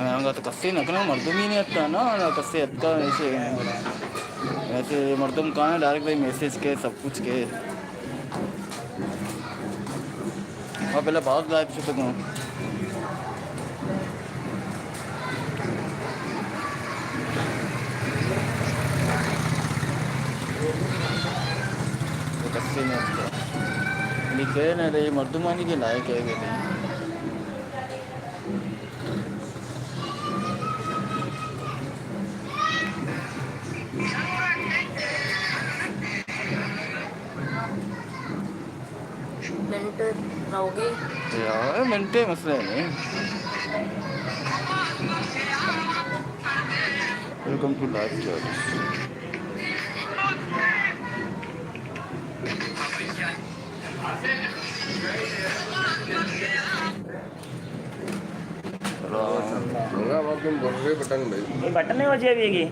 آنگا تو کسے نہ کناں، مردم ہی نہیں اتکا نا، نہ کسے اتکا ایسے۔ ایسے مردم کہاں ہے، ڈائریکٹ میسج کے، سب کچھ کے۔ اور پہلے باز لائیو شتگوں۔ کسے نہیں اتکا۔ نی کہے نہ دے مردمانی کے لائق ہے کہ نہیں۔ منٹ رہوگے؟ یار، منٹ مسئلہ نہیں۔ Welcome to live chat. یہ بٹن نہیں بچے ابھی کی۔